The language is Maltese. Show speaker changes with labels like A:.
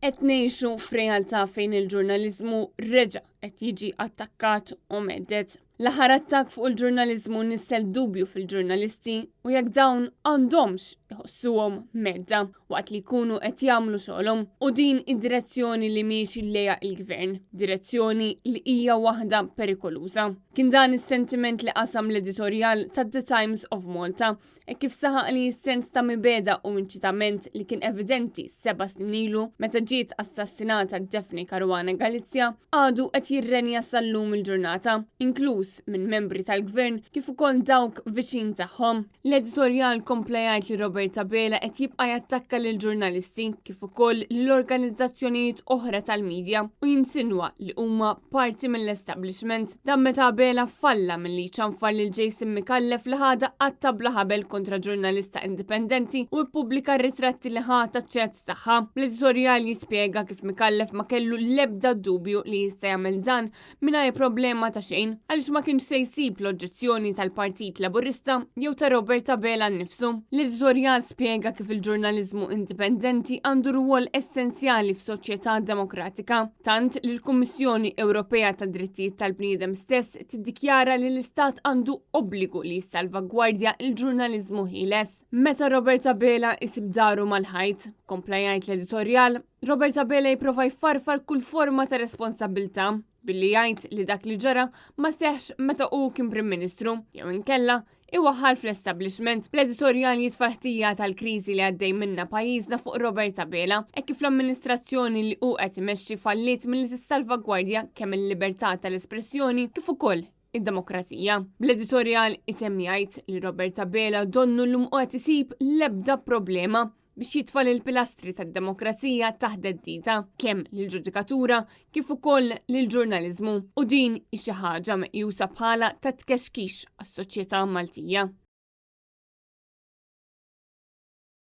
A: Qed ngħixu f'realtà fejn il-ġurnaliżmu reġa' qed jiġi attakkat u mhedded. L-aħħar attakk fuq il-ġurnaliżmu nissel dubju fil-ġurnalisti u jekk dawn għandhomx iħossuhom mhedda waqt li jkunu qed jagħmlu xogħolhom u din id-direzzjoni li miexi lejha il-gvern, direzzjoni li hija waħda perikoluża. Kien dan is-sentiment li qasam l-editorjal ta' The Times of Malta hekk kif saħaq li s-sens ta' mibegħda u inċitament li kien evidenti 7 snin ilu meta ġiet assassinata Daphne Caruana Galizia għadu qed jirrenja sal-lum il-ġurnata, inkluż minn membri tal-gvern kif ukoll dawk viċin tagħhom. L-editorjal kompla jgħid li Robert Abela qed jibqa' jattakka lil ġurnalisti kif ukoll l-organizzazzjonijiet oħra tal-medja u jinsinwa li huma parti mill-establishment. Dan meta Abela falla milli ċanfar lil Jason Micallef li ħadha qatta bla ħabel kontra ġurnalista indipendenti u ippubblika ritratti li ħa ta' chats tagħha. L-editorjal jispjega kif Micallef ma kellu l-ebda dubju li jista' jagħmel dan mingħajr problema ta' xejn għaliex ma kienx se jsib l-oġġezzjoni tal-Partit Laburista jew ta' Robert Abela nnifsu. L-editorjal spjega kif il-ġurnaliżmu indipendenti għandu rwol essenzjali f'soċjetà demokratika, tant li l-Kummissjoni Ewropea ta' Drittijiet tal-Bniedem stess tiddikjara li l-Istat għandu obbligu li jissalvagwardja il-ġurnaliżmu ħieles. Meta Robert Abela isib daru mal-ħajt, kompla jgħid l-editorjal, Robert Abela jipprova jfarfar kull forma ta' responsabbiltà billi jgħid li dak li ġara ma seħx meta hu kien Prim Ministru jew inkella iwaħħal fl-establishment. L-editorjal jitfa' ħtija tal-kriżi li għaddej minna pajjiżna fuq Robert Abela e kif l-amministrazzjoni li hu qed imexxi falliet milli tissalvagwardja kemm il-libertà tal-espressjoni kif ukoll id-demokrazija. Bl-editorjal itemm jgħid li Robert Abela donnu llum qed isib l-ebda problema biex jitfa' l-pilastri tad-demokrazija taħt theddida kemm lill-ġudikatura kif ukoll lill-ġurnaliżmu u din hi xi ħaġa meqjusa bħala ta' tkexkix għas-soċjetà Maltija.